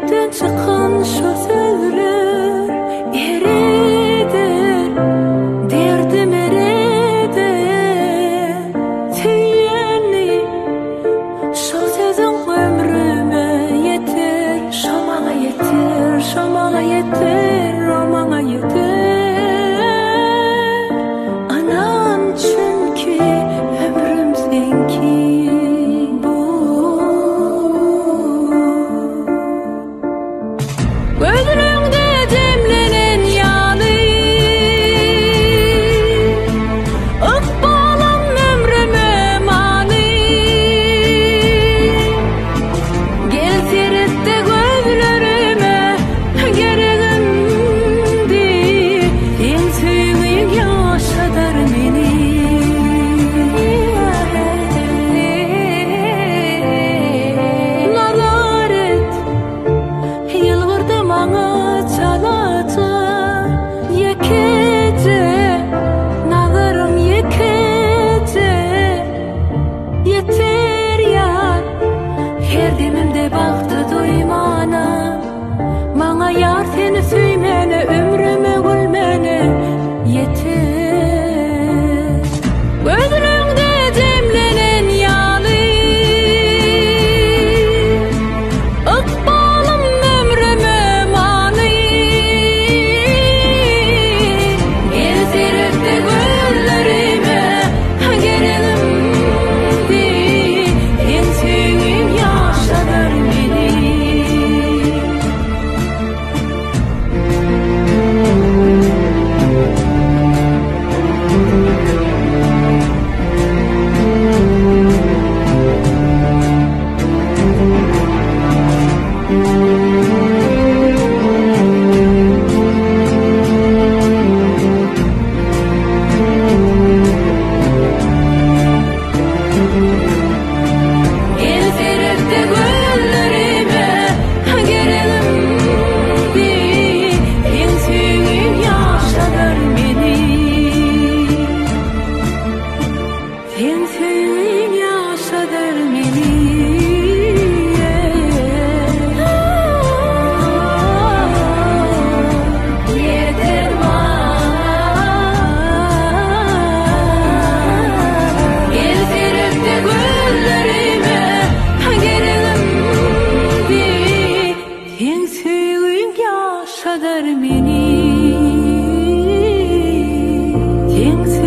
Ýürekden çykan şu sözler Erider, derdim erider Söýeni şol sözüň ömrüme ýeter Şo maňa ýeter, şo maňa ýeter, o maňa ýeter Ynan çünki ömrüm seňki bu. Gözleňde jemlenen ýaly Ykbalym ömrüme many Gel seret-de gözlerime Geregim diý Seň söýgiň ýaşadar meni. Nazar et, ýylgyrdy maňa çalaja, Ýekeje, nazaryň ýekeje. Ýeter ýar, her demimde bagty duýmana, Maňa ýar seni söýmäne, ömrüme gülmäne ýeter. Gözleňde jemlenen ýaly, Ykbalym ömrüme many. Gel seret-de gözlerime, geregim diý, Seň söýgiň ýaşadar meni. Gel seret-de gözlerime, geregim diý, Seň söýgiň ýaşadar meni. Seň söýgiň ýaşadar meni. Ýeter maňa. Gel seret-de gözlerime, geregim diý, Seň söýgiň ýaşadar meni. Seň.